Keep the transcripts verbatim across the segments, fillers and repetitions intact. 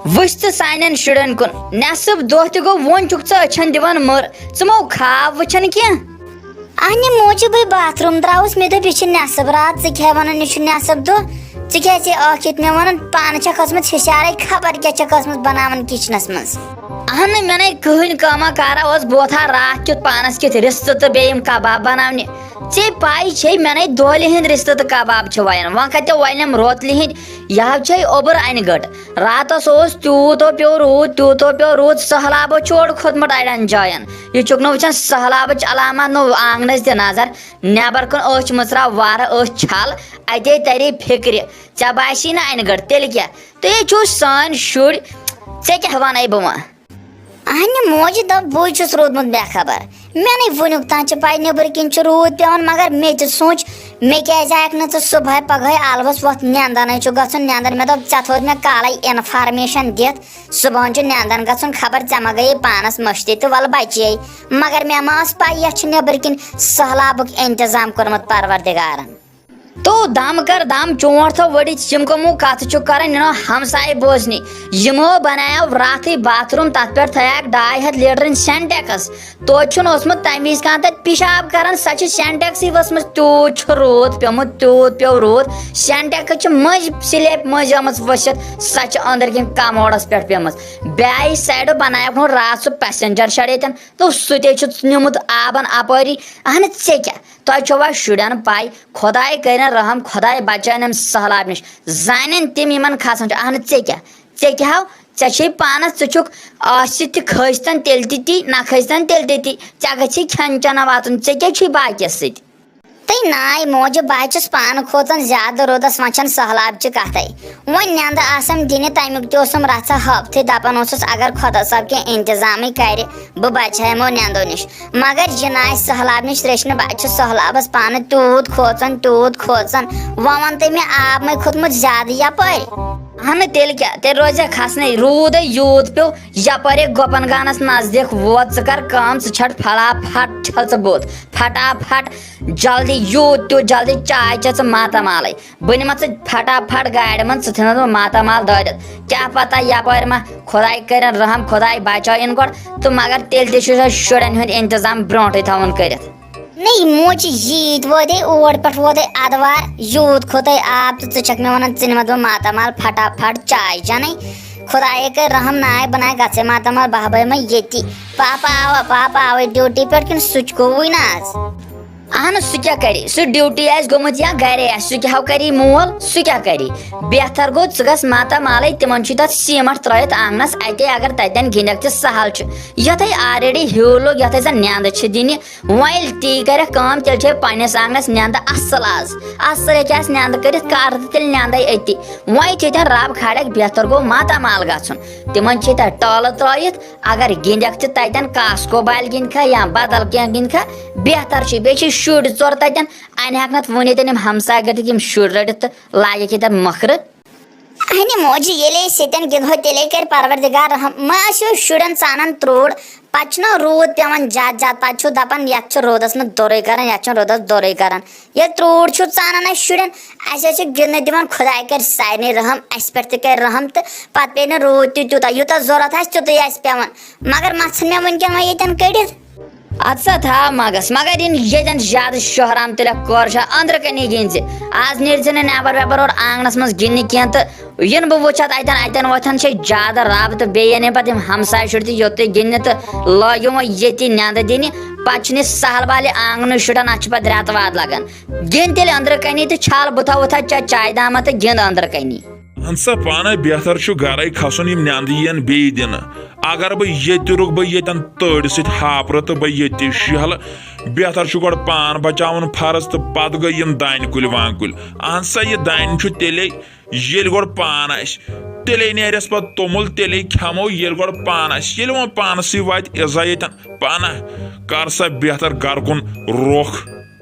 وٕچھ ژٕ سانٮ۪ن شُرٮ۪ن کُن، نٮ۪صٕف دۄہ تہِ گوٚو، وۄنۍ چھُکھ ژٕ أچھن دِوان مٔر۔ ژٕ مو خواب وٕچھان کینٛہہ؟ اہنہِ موجی، بہٕ باتھ روم درٛاوُس، مےٚ دوٚپ یہِ چھِ نٮ۪صٕف راتھ، ژٕ کیٛاہ وَنان یہِ چھُ نٮ۪صٕف دۄہ؟ ژٕ کیٛازِ ژےٚ ٲکھِتھ مےٚ وَنان؟ پانہٕ چھَکھ ٲسمٕژ ہُشارَے، خبر کیٛاہ چھَکھ ٲسمٕژ بَناوان کِچنَس منٛز۔ اہنہٕ، مےٚ نَے کٕہٕنۍ کٲمہ کارا اوس، بہٕ وۄتھٕ ہا راتھ کیُتھ پانَس کیُتھ رِستہٕ تہٕ بیٚیہِ یِم کباب بَناونہِ۔ ژےٚ پَے چھے، مےٚ نَے دۄہلہِ ہِنٛدۍ رِستہٕ تہٕ کباب چھِ وَیان، وۄنۍ کَتہِ وَنٮ۪م روتلہِ ہِنٛدۍ؟ یہِ ہا چھے اوٚبُر اَنہِ گٔٹ۔ راتس اوس تیوٗت پیوٚو روٗد، تیوٗت پیوٚو روٗد، سٔہلابو چھُ اورٕ کھوٚتمُت اَڑٮ۪ن جاین۔ یہِ چھُکھ نہٕ وٕچھان، سٔہلابٕچ علامت نہٕ آنٛگنس تہِ نظر، نٮ۪بر کُن أچھ مٕژراو وارٕ، أچھ چھل، اَتے تَرے فِکرِ۔ ژےٚ باسی نہٕ اَنہِ گٔٹ، تیٚلہِ کیٛاہ؟ تُہۍ چھِو سٲنۍ شُرۍ، ژےٚ کیٛاہ وَنے بہٕ وۄنۍ؟ اہنہِ موجہِ دوٚپ، بٕے چھُس روٗدمُت بے خبر۔ مےٚ نَے وٕنیُک تام چھِ پَے نیٚبٕرۍ کِنۍ چھُ روٗد پٮ۪وان، مگر مےٚ تہِ سوٗنٛچ، مےٚ کیٛازِ آکھ نہٕ ژٕ صُبحٲے پگہٲے آلوَس وۄتھ، نیندَنَے چھُ گژھُن، نیندَن۔ مےٚ دوٚپ، ژےٚ تھوٚوُتھ مےٚ کالَے اِنفارمیشَن دِتھ، صُبحَن چھُ نیندَن گژھُن، خبر ژےٚ ما گٔیے پانَس مٔشتٕے تہٕ وَلہٕ بَچے۔ مگر مےٚ ما ٲس پَے، یَتھ چھُ نیٚبٕرۍ کِنۍ سٔہلابُک اِنتظام کوٚرمُت پَروَردِگارَن۔ تو دم کر دم، چونٹھ تھو ؤڑِتھ، یِم کٕمو کتھٕ چھُ کران، یِنو ہمسایہِ بوزنہِ۔ یِمو بنایو راتھٕے باتھ روم، تتھ پٮ۪ٹھ تھایکھ ڈاے ہتھ لیٹرن سینٹیکس۔ توتہِ چھُنہٕ اوسمُت تمہِ وِزِ کانٛہہ تتہِ پِشاب کران، سۄ چھِ سینٹیکسٕے ؤژھمٕژ۔ تیوٗت چھُ روٗد پیومُت، تیوٗت پیوٚو روٗد۔ سینٹیکس چھِ مٔنٛزۍ سلیب مٔنٛزۍ آمٕژ ؤسِتھ، سۄ چھِ أنٛدرۍ کِنۍ کموڈس پٮ۪ٹھ پیمٕژ۔ بیٚیہِ سایڈٕ بنایکھ ہُہ راتھ سُہ پیسنجر شڈ ییٚتٮ۪ن، تو سُہ تہِ چھُ نیومُت آبن اپٲری۔ اہن ژےٚ کیٛاہ؟ تۄہہِ چھوا شُرٮ۪ن پَے؟ خۄداے کٔرِن رحم، خۄداے بچٲیِن اَمہِ سٔہلاب نِش۔ زانن تِم یِمن کھسان چھُ۔ اہن ژےٚ کیٛاہ؟ ژےٚ کیٛاہ ہاو؟ ژےٚ چھے پانَس، ژٕ چھُکھ آسہِ تہِ کھٔسۍتن تیٚلہِ تہِ تی، نہ کھٔسۍتن تیٚلہِ تہِ تی۔ ژےٚ گژھی کھٮ۪ن چٮ۪ن واتُن، ژےٚ کیٛاہ چھُے باقیَس سۭتۍ؟ تہٕ ناے موجہِ، بہٕ حظ چھُس پانہٕ کھوژان زیادٕ روٗدَس، وۄنۍ چھَنہٕ سٔہلاب چہِ کَتھَے۔ وۄنۍ نٮ۪نٛدٕ آسَم دِنہِ، تَمیُک تہِ اوسُم رَژھا ہفتٕے، دَپان اوسُس اگر خۄدا صٲب کینٛہہ اِنتظامٕے کَرِ، بہٕ بچہٕ ہا یِمو نیندو نِش۔ مگر یہِ نہٕ آسہِ سہلاب نِش رٔچھنہٕ، بہٕ چھُس سہلابس پانہٕ تیوٗت کھوژان، تیوٗت کھوژان۔ وۄنۍ وَن تہٕ مےٚ، آب مَے کھوٚتمُت زیادٕ یپٲرۍ؟ اہنہٕ تیٚلہِ کیٛاہ، تیٚلہِ روزِ ہا کھسنَے۔ روٗدے یوٗت پیوٚو، یپٲرۍ گوپن گانس نزدیٖک ووت۔ ژٕ کر کٲم، ژٕ چھٹ پھٹا پھٹ چھل ژٕ بوٚد، پھٹا پھٹ جلدی، یوٗت تیوٗت جلدی چاے چےٚ ژٕ ماتامالٕے۔ بہٕ نِمَتھ ژٕ پھٹا پھٹ گاڑِ منٛز، ژٕ ژھٕنَتھ بہٕ ماتامال دٲرِتھ۔ کیٛاہ پتہ یپٲرۍ ما خۄداے کٔرِن رحم، خۄداے بچٲیِن گۄڈٕ تہٕ، مگر تیٚلہِ تہِ چھُ شُرٮ۪ن ہُنٛد انتظام برونٛٹھٕے تھاوُن کٔرِتھ۔ نہ، یِمو چھِ ییٖتۍ وٲتۍ اورٕ پٮ۪ٹھ ووتُے ادوار، یوٗت کھوٚتُے آب تہٕ ژٕ چھَکھ مےٚ وَنان ژٕ نِمَتھ بہٕ ماتامال پھٹا پھٹ چاے چَنٕے۔ خۄدایے کٔر رحم، ناے بناے گژھے ماتامال، بہٕ ہا بہٕ یِمَے ییٚتی۔ پاپہٕ آوا، پاپہٕ آوَے ڈیوٹی پٮ۪ٹھ کِنہٕ سُہ تہِ گوٚوُے نہ آز؟ اہن سُہ کیٛاہ کرِ؟ سُہ ڈیوٹی آسہِ گوٚمُت یا گرے آسہِ، سُہ کیٛاہ ہو کرِ مول؟ سُہ کیٛاہ کرِ؟ بہتر گوٚو ژٕ گژھ ماتامالے، تِمن چھُے تتھ سیمٹ ترٲیِتھ آنگنس اتے، اگر تتٮ۪ن گِنٛدکھ تہِ سہل چھُ۔ یتھے already ہیوٗ لوٚگ، یتھے زن نیندٕ چھِ دِنہِ، وۄنۍ ییٚلہِ تی کرکھ کٲم، تیٚلہِ چھے پننِس آنگنس نیندٕ اصل آز۔ اصل ہیٚکہِ آسہِ نیندٕ کٔرِتھ، کر تہٕ تیٚلہِ نیندے أتی۔ وۄنۍ ییٚتٮ۪ن رب کھالکھ، بہتر گوٚو ماتامال گژھُن۔ تِمن چھے تتہِ ٹٲلہٕ ترٲیِتھ، اگر گِنٛدکھ تہِ تتٮ۪ن کاسکو بالہِ گِنٛدکھا یا بدل کینٛہہ گِنٛدکھا، بہتر چھُ۔ بیٚیہِ چھِ شُرۍ ژور تتٮ۪ن، انہِ ہٮ۪کھ نتہٕ وۄنۍ ییٚتٮ۪ن یِم ہمسایہِ گٔٹِکۍ یِم شُرۍ رٔٹِتھ تہٕ لاگٮ۪کھ ییٚتٮ۪ن مۄکھرٕ۔ اہنہِ موجی، ییٚلہِ أسۍ ییٚتٮ۪ن گِنٛدہو، تیٚلے کرِ پروردگار رحم۔ مہ آسیو شُرٮ۪ن ژانان تروڑ، پتہٕ چھُنہ روٗد پٮ۪وان زیادٕ زیادٕ، پتہٕ چھُو دپان یتھ چھُ روٗدس منٛز دوٚرُے کران، یتھ چھُنہٕ روٗدس دوٚرُے کران۔ ییٚلہِ تروڑ چھُو ژانان اَسہِ شُرٮ۪ن، اَسہِ حظ چھِ گِنٛدنہٕ دِوان، خۄداے کرِ سارنٕے رحم، اَسہِ پٮ۪ٹھ تہِ کرِ رحم تہٕ پتہٕ پیٚیہِ نہٕ روٗد تہِ تیوٗتاہ، یوٗتاہ ضوٚرتھ آسہِ تیُتُے آسہِ پٮ۪وان۔ مگر مہ ژھٕن مےٚ وٕنکٮ۪ن وۄنۍ ییٚتٮ۪ن کٔڑِتھ۔ اَدٕ سا تھاو مَگَس، مگر یِن ییٚتٮ۪ن زیادٕ شۄہرام تُلٮ۪کھ کورٕ چھےٚ أنٛدرٕ کَنی گِنٛدِ زِ۔ آز نیرِ زِ نہٕ نٮ۪بر وٮ۪بر اورٕ آنٛگنَس منٛز گِنٛدنہِ کینٛہہ تہٕ یِنہٕ بہٕ وٕچھَتھ اَتٮ۪ن، اَتٮ۪ن وۄتھان چھِ زیادٕ رَب تہٕ بیٚیہِ یِنہٕ پَتہٕ یِم ہمسایہِ شُرۍ تہِ یوٚتُے گِنٛدنہِ تہٕ لٲگِو وۄنۍ ییٚتی نٮ۪نٛدٕ دِنہِ۔ پَتہٕ چھُنہٕ یہِ سہل بالہِ آنٛگنہٕ شُرٮ۪ن، اَتھ چھِ پَتہٕ رٮ۪تہٕ واد لَگان۔ گِنٛد تیٚلہِ أنٛدرٕ کَنی تہٕ چھَل بُتھا وُتھا چےٚ چایہِ دامہ تہٕ گِنٛد أنٛدرٕ کَنی۔ اہن سا پانے بہتر چھُ گرے کھسُن، یِم نیندٕ یِن بیٚیہِ دِنہٕ۔ اگر بہٕ ییٚتہِ رُک، بہٕ ییٚتٮ۪ن تٔڑۍ سۭتۍ ہاپرٕ تہٕ بہٕ ییٚتہِ شیہلہٕ، بہتر چھُ گۄڈٕ پان بچاوُن فرض تہٕ پتہٕ گٔے یِم دانہِ کُلۍ وانہِ کُلۍ۔ اہن سا، یہِ دانہِ چھُ تیٚلے، ییٚلہِ گۄڈٕ پان آسہِ، تیٚلے نیرٮ۪س پتہٕ توٚمُل، تیٚلے کھٮ۪مو ییٚلہِ گۄڈٕ پان آسہِ۔ ییٚلہِ وۄنۍ پانسٕے واتہِ ایزا ییٚتٮ۪ن، پانہ کر سا بہتر گرٕ کُن رُخ۔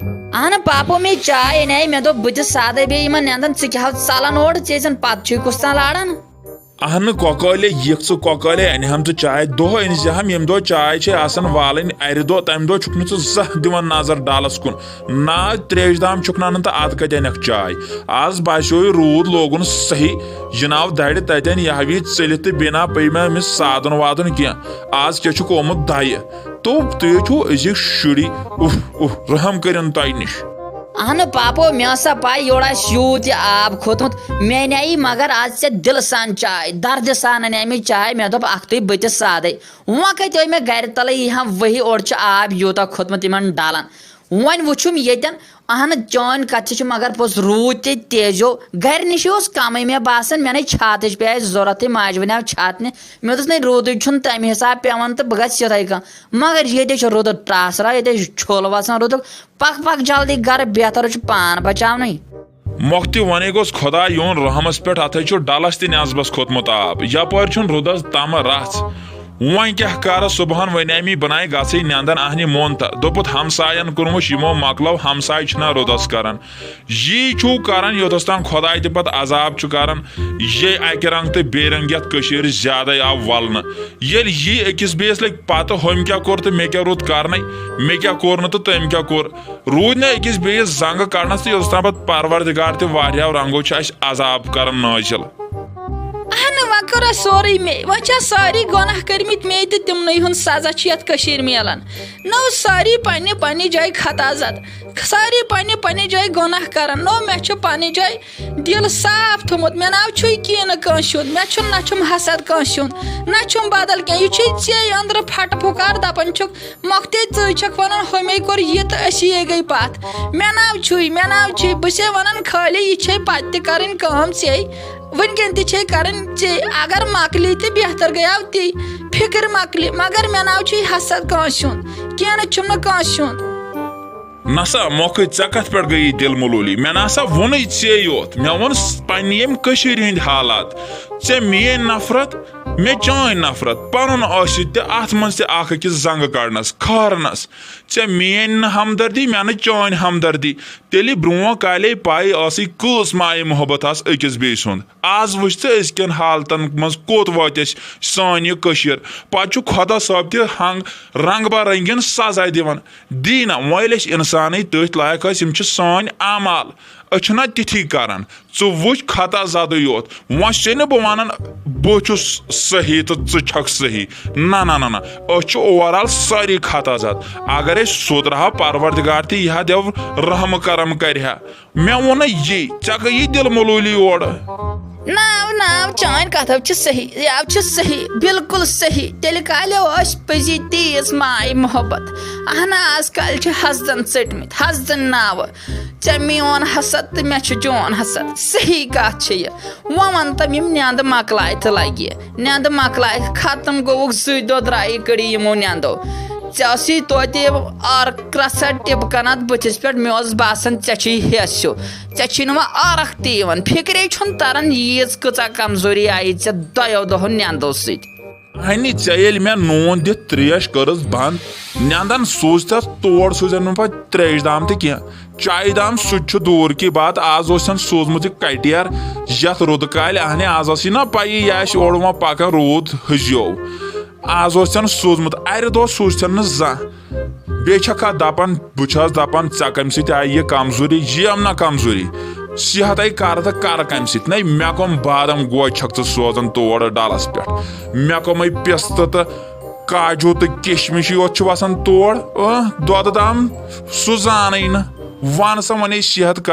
اہن پاپو، مے چاے انے، مےٚ دوٚپ بہٕ دِس سادے بیٚیہِ یِمن نیندن، ژٕ کیٛاہ ہو ژلان اورٕ، ژےٚ زن پتہٕ چھُے کُس تام لاران۔ اہنہٕ کۄکٲلے، یِکھ ژٕ کۄکٲلے، انہِ ہم ژٕ چاے۔ دۄہ أنۍ زِ ہم، ییٚمہِ دۄہ چاے چھے آسان والٕنۍ اَرِ دۄہ، تمہِ دۄہ چھُکھ نہٕ ژٕ زانٛہہ دِوان نظر ڈلس کُن۔ نہ تریش دام چھُکھ نہٕ انان تہٕ ادٕ کتہِ انکھ چاے؟ آز باسیو یہِ روٗد لوگُن صحیح، جناب درِ تتٮ۪ن یہوی ژٔلِتھ تہٕ بنا پیٚیہِ مےٚ أمِس سادُن وادُن کینٛہہ۔ آز کیٛاہ چھُکھ آمُت دَیہِ؟ تو تُہۍ چھِو أزِکۍ شُرۍ، اُف اُف، رحم کٔرِن تۄہہِ نِش۔ اہنہٕ پاپو، مےٚ ٲسا پاے یورٕ آسہِ یوٗت یہِ آب کھوٚتمُت؟ مےٚ اَنے مگر آز ژےٚ دِلہٕ سان چاے، دردِ سان اَنے مےٚ چاے۔ مےٚ دوٚپ اکھتُے بہٕ تہِ سادے۔ وۄنۍ کتہِ ٲے مےٚ گرِ تلے یی ہم وہی، اورٕ چھُ آب یوٗتاہ کھوٚتمُت یِمن ڈلن۔ وۄنۍ وُچھُم ییٚتٮ۪ن، اہنہٕ چٲنۍ کتھ تہِ چھِ مگر پوٚز، روٗد تہِ تیزیو۔ گرِ نِشی اوس کمٕے مےٚ باسان، مےٚ نے چھاتٕچ پیٚیہِ اَسہِ ضروٗرتٕے، ماجہِ وَنیو چھاتنہِ۔ مےٚ دوٚپُس نے روٗدٕے چھُنہٕ تمہِ حساب پٮ۪وان تہٕ بہٕ گژھٕ یِتھے کٔنۍ۔ مگر ییٚتہِ چھُ روٗدٕ ٹاسرا، ییٚتہِ چھُ چھُل وسان روٗدُک۔ پکھ پکھ جلدی گرٕ، بہتر چھُ پان بچاونٕے۔ مۄکھتہِ ونے گوٚژھ خۄداے یُن رحمس پٮ۪ٹھ، اتھے چھُ ڈلس تہِ نٮ۪صبس کھوٚتمُت آب، یپٲرۍ چھُنہٕ رُدس تمہٕ رژھ۔ وۄنۍ کیٛاہ کرٕ، صبحن ونیمی بناے گژھٕے نٮ۪ندن اہنہِ مون تہٕ دوٚپُتھ، ہمساین کوٚرمُت یِمو مۄکلو، ہمسایہِ چھِنہ رُدس کران۔ یی چھُو کران یوٚتس تام خۄداے تہِ پتہٕ عذاب چھُ کران۔ یے اکہِ رنگ تہٕ بیٚیہِ رنگ یتھ کٔشیٖرِ زیادے آو ولنہٕ۔ ییٚلہِ یی أکِس بیٚیِس لگہِ پتہٕ، ہُمۍ کیٛاہ کوٚر تہٕ مےٚ کیٛاہ روٗد کرنَے، مےٚ کیٛاہ کوٚر نہٕ تہٕ تٔمۍ کیٛاہ کوٚر۔ روٗدۍ نہٕ أکِس بیٚیِس زنٛگہٕ کڑنس تہٕ یوٚتس تام پتہٕ پروردگار تہِ واریاہو رنگو چھُ اَسہِ عذاب کران نٲزِل۔ اہنہٕ، وۄنۍ کٔر اَسہِ سورُے مے، وۄنۍ چھِ اَسہِ سٲری گۄناہ کٔرمٕتۍ مے تہٕ تِمنٕے ہُنٛد سزا چھُ یَتھ کٔشیٖرِ میلان۔ نہ اوس سٲری پننہِ پننہِ جایہِ خطا زد، سٲری پننہِ پننہِ جایہِ گۄناہ کران۔ نو مےٚ چھُ پننہِ جایہِ دِل صاف تھوٚمُت، مےٚ ناو چھُے کینٛہہ نہٕ کٲنٛسہِ ہُنٛد، مےٚ چھُنہٕ، نہ چھُم حسد کٲنٛسہِ ہُنٛد، نہ چھُم بدل کینٛہہ۔ یہِ چھُے ژے أنٛدرٕ پھٹہٕ پھُکار دپان چھُکھ، مۄختٕے ژٕے چھکھ ونان، ہُمے کوٚر یہِ تہٕ أسی یے گٔے پتھ۔ مےٚ ناو چھُے، مےٚ ناو چھُے، بہٕ چھسے ونان خٲلی یہِ چھے پتہٕ تہِ کرٕنۍ کٲم ژے، وٕنکیٚن تہِ چھے کرٕنۍ ژے۔ اگر مۄکلی تہٕ بہتر گٔیاو تی، فکر مۄکلہِ، مگر مےٚ ناو چھُے حسد کٲنٛسہِ ہُنٛد، کینٛہہ نہٕ چھُم نہٕ کٲنٛسہِ ہُنٛد۔ نسا مۄکھٕے، ژےٚ کتھ پٮ۪ٹھ گٔیی دِل ملوٗلی؟ مےٚ نسا ووٚنُے ژے یوت، مےٚ ووٚن س-، پننہِ ییٚمہِ کٔشیٖرِ ہٕنٛدۍ حالات۔ ژےٚ میٲنۍ نفرت، مےٚ چٲنۍ نفرت، پنُن ٲسِتھ تہِ اتھ منٛز تہِ اکھ أکِس زنٛگہٕ کڑنس، کھارنس۔ ژےٚ میٲنۍ نہٕ ہمدردی، مےٚ نہٕ چٲنۍ ہمدردی۔ تیٚلہِ برونٛہہ کالے پاے ٲسٕے کۭژ مایہِ محبت آس أکِس بیٚیہِ سُنٛد۔ آز وٕچھ ژٕ أزکٮ۪ن حالتن منٛز کوٚت وٲتۍ أسۍ، سٲنۍ یہِ کٔشیٖر۔ پتہٕ چھُ خۄدا صٲب تہِ ہنگ رنگ بہ رنگین سزا دِوان۔ دی نہ، وۄنۍ ییٚلہِ أسۍ انسانٕے تٔتھۍ لایق ٲسۍ، یِم چھِ سٲنۍ اعمال۔ أسۍ چھِنہ تِتھی کران۔ ژٕ وٕچھ خطا زدٕے یوت۔ وۄنۍ چھُسے نہٕ بہٕ ونان بہٕ چھُس صحیح تہٕ ژٕ چھکھ صحیح۔ نہ، نہ، نہ، نہ۔ أسۍ چھِ overall سٲری خطا زد۔ اگر أسۍ سُدرہو، پروردگار تہِ یہِ ہا دیو رحم کرم کرِ ہا۔ مےٚ ووٚنُے یی، ژےٚ گٔیی دِل ملوٗلی اورٕ۔ ناو، ناو، چٲنۍ کتھ حظ چھِ صحیح، یہِ حظ چھِ صحیح، بالکل صحیح۔ تیٚلہِ کالیو ٲسۍ پٔزی تیٖژ ماے محبت۔ اہن، آز کل چھِ حسدن ژٔٹمٕتۍ، حسدن ناوٕ۔ ژےٚ میون حسد تہٕ مےٚ چھُ چون حسد۔ صحیح کتھ چھِ یہِ۔ وۄنۍ ون تم، یِم نیندٕ مۄکلایہِ تہٕ لگہِ۔ نیندٕ مۄکلایہِ، ختم گوٚوُکھ، زٕے دۄہ درٛایہِ کٔڑی یِمو نیندو۔ ژےٚ ٲسی توتہِ عٲرق رژھا ٹِپ کناتھ بٕتھِس پٮ۪ٹھ، مےٚ اوس باسان ژےٚ چھُے ہیس ہیوٗ۔ ژےٚ چھُے نہٕ وۄنۍ عٲرق تہِ یِوان۔ فِکرے چھُنہٕ تران، ییٖژ کۭژاہ کمزوری آیی ژےٚ دۄیو دۄہو نیندو سۭتۍ۔ ہنی ژےٚ ییٚلہِ مےٚ نوٗن دِتھ تریش کٔرٕس بنٛد، نیندن سوٗز تتھ تور، سوٗزن نہٕ پتہٕ تریش دام تہِ کینٛہہ۔ چایہِ دام سُہ تہِ چھُ دوٗر کی بات۔ آز اوس ژھٮ۪ن سوٗزمُت یہِ کٹیار یتھ رُدٕ کالہِ۔ اہنہِ، آز ٲسٕے نا پیی، یہِ آسہِ اورٕ وۄنۍ پکان روٗد ہزیو۔ آز اوس ژھٮ۪ن سوٗزمُت، ارِ دۄہ سوٗز ژھٮ۪ن نہٕ زانٛہہ۔ بیٚیہِ چھکھا دپان، بہٕ چھس دپان، ژےٚ کمہِ سۭتۍ آیہِ یہِ کمزوری؟ یِم نہ کمزوری، صحت آیہِ کرٕ تہٕ کرٕ کمہِ سۭتۍ؟ نَے، مےٚ کم بادام گوجہِ چھکھ ژٕ سوزان تور ڈلس پٮ۪ٹھ؟ مےٚ کمے پستہٕ تہٕ کاجوٗ تہٕ کشمِشی یوت چھِ وسان تور۔ اۭں، دۄدٕ دام سُہ زانٕے نہٕ۔ ون سا وۄنۍ صحت